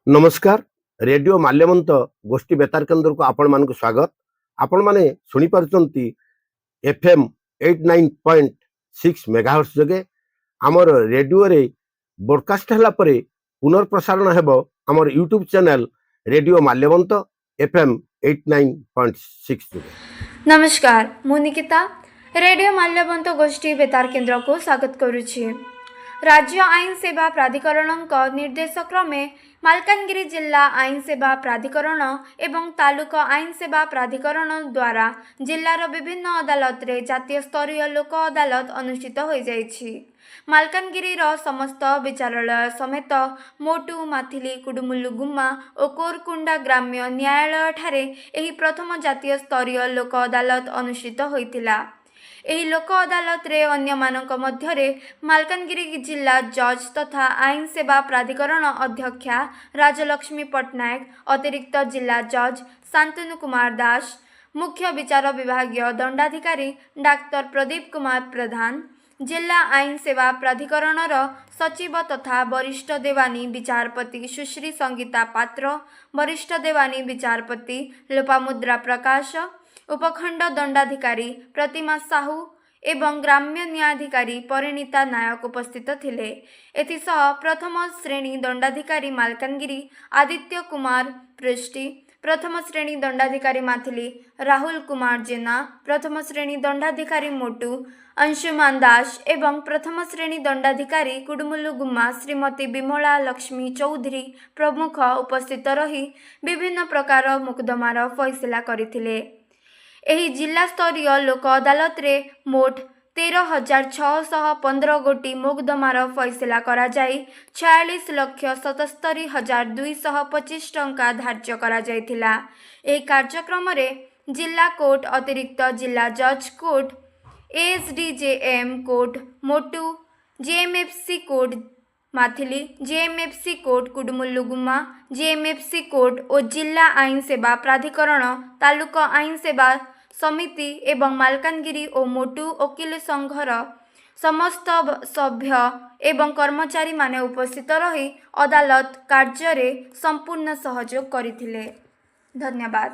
ନମସ୍କାର, ରେଡିଓ ମାଲ୍ୟବନ୍ତ ଗୋଷ୍ଠୀ ବେତାର କେନ୍ଦ୍ରକୁ ଆପଣମାନଙ୍କୁ ସ୍ୱାଗତ। ଆପଣମାନେ ଶୁଣିପାରୁଛନ୍ତି FM 89.6 megahertz ଯୋଗେ। ଆମର ରେଡିଓରେ ବ୍ରଡକାଷ୍ଟ ହେଲା ପରେ ପୁନର୍ପ୍ରସାରଣ ହେବ ଆମର YouTube channel radio Malyabanta FM 89.6 ଯୋଗେ। ନମସ୍କାର, ମୁଁ ନିକିତା, ରେଡ଼ିଓ ମାଲ୍ୟବନ୍ତ ଗୋଷ୍ଠୀ ବେତାର କେନ୍ଦ୍ରକୁ ସ୍ୱାଗତ କରୁଛି। ରାଜ୍ୟ ଆଇନ ସେବା ପ୍ରାଧିକରଣଙ୍କ ନିର୍ଦ୍ଦେଶ କ୍ରମେ ମାଲକାନଗିରି ଜିଲ୍ଲା ଆଇନ ସେବା ପ୍ରାଧିକରଣ ଏବଂ ତାଲୁକ ଆଇନ ସେବା ପ୍ରାଧିକରଣ ଦ୍ୱାରା ଜିଲ୍ଲାର ବିଭିନ୍ନ ଅଦାଲତରେ ଜାତୀୟ ସ୍ତରୀୟ ଲୋକ ଅଦାଲତ ଅନୁଷ୍ଠିତ ହୋଇଯାଇଛି। ମାଲକାନଗିରିର ସମସ୍ତ ବିଚାରାଳୟ ସମେତ ମୋଟୁ, ମାଥିଲି, କୁଡୁମୁଲୁଗୁମ୍ମା ଓ କୋରକୁଣ୍ଡା ଗ୍ରାମ୍ୟ ନ୍ୟାୟାଳୟଠାରେ ଏହି ପ୍ରଥମ ଜାତୀୟ ସ୍ତରୀୟ ଲୋକ ଅଦାଲତ ଅନୁଷ୍ଠିତ ହୋଇଥିଲା। ଏହି ଲୋକ ଅଦାଲତରେ ଅନ୍ୟମାନଙ୍କ ମଧ୍ୟରେ ମାଲକାନଗିରି ଜିଲ୍ଲା ଜଜ୍ ତଥା ଆଇନ ସେବା ପ୍ରାଧିକରଣ ଅଧ୍ୟକ୍ଷା ରାଜଲକ୍ଷ୍ମୀ ପଟ୍ଟନାୟକ, ଅତିରିକ୍ତ ଜିଲ୍ଲା ଜଜ୍ ଶାନ୍ତନୁ କୁମାର ଦାସ, ମୁଖ୍ୟ ବିଚାର ବିଭାଗୀୟ ଦଣ୍ଡାଧିକାରୀ ଡାକ୍ତର ପ୍ରଦୀପ କୁମାର ପ୍ରଧାନ, ଜିଲ୍ଲା ଆଇନ ସେବା ପ୍ରାଧିକରଣର ସଚିବ ତଥା ବରିଷ୍ଠ ଦେୱାନୀ ବିଚାରପତି ସୁଶ୍ରୀ ସଙ୍ଗୀତା ପାତ୍ର, ବରିଷ୍ଠ ଦେୱାନୀ ବିଚାରପତି ଲୋପାମୁଦ୍ରା ପ୍ରକାଶ, ଉପଖଣ୍ଡ ଦଣ୍ଡାଧିକାରୀ ପ୍ରତିମା ସାହୁ ଏବଂ ଗ୍ରାମ୍ୟ ନ୍ୟାୟାଧିକାରୀ ପରିଣୀତା ନାୟକ ଉପସ୍ଥିତ ଥିଲେ। ଏଥିସହ ପ୍ରଥମ ଶ୍ରେଣୀ ଦଣ୍ଡାଧିକାରୀ ମାଲକାନଗିରି ଆଦିତ୍ୟ କୁମାର ପୃଷ୍ଟି, ପ୍ରଥମ ଶ୍ରେଣୀ ଦଣ୍ଡାଧିକାରୀ ମାଥିଲି ରାହୁଲ କୁମାର ଜେନା, ପ୍ରଥମ ଶ୍ରେଣୀ ଦଣ୍ଡାଧିକାରୀ ମୋଟୁ ଅଂଶୁମାନ ଦାସ ଏବଂ ପ୍ରଥମ ଶ୍ରେଣୀ ଦଣ୍ଡାଧିକାରୀ କୁଡୁମୁଲୁଗୁମ୍ମା ଶ୍ରୀମତୀ ବିମଳା ଲକ୍ଷ୍ମୀ ଚୌଧୁରୀ ପ୍ରମୁଖ ଉପସ୍ଥିତ ରହି ବିଭିନ୍ନ ପ୍ରକାର ମୋକଦ୍ଦମାର ଫଇସଲା କରିଥିଲେ। ଏହି ଜିଲ୍ଲାସ୍ତରୀୟ ଲୋକ ଅଦାଲତରେ ମୋଟ 13,615 ଗୋଟି ମୋକଦ୍ଦମାର ଫଇସଲା କରାଯାଇ 46,77,225 ଟଙ୍କା ଧାର୍ଯ୍ୟ କରାଯାଇଥିଲା। ଏହି କାର୍ଯ୍ୟକ୍ରମରେ ଜିଲ୍ଲା କୋର୍ଟ, ଅତିରିକ୍ତ ଜିଲ୍ଲା ଜଜ୍ court, ASDJM court Motu, JMFC court Mathili, JMFC court Kudumulugumma, JMFC court ଓ ଜିଲ୍ଲା ଆଇନ ସେବା ପ୍ରାଧିକରଣ, ତାଲୁକ ଆଇନ ସେବା ସମିତି ଏବଂ ମାଲକାନଗିରି ଓ ମୋଟୁ ଓକିଲ ସଂଘର ସମସ୍ତ ସଭ୍ୟ ଏବଂ କର୍ମଚାରୀମାନେ ଉପସ୍ଥିତ ରହି ଅଦାଲତ କାର୍ଯ୍ୟରେ ସମ୍ପୂର୍ଣ୍ଣ ସହଯୋଗ କରିଥିଲେ। ଧନ୍ୟବାଦ।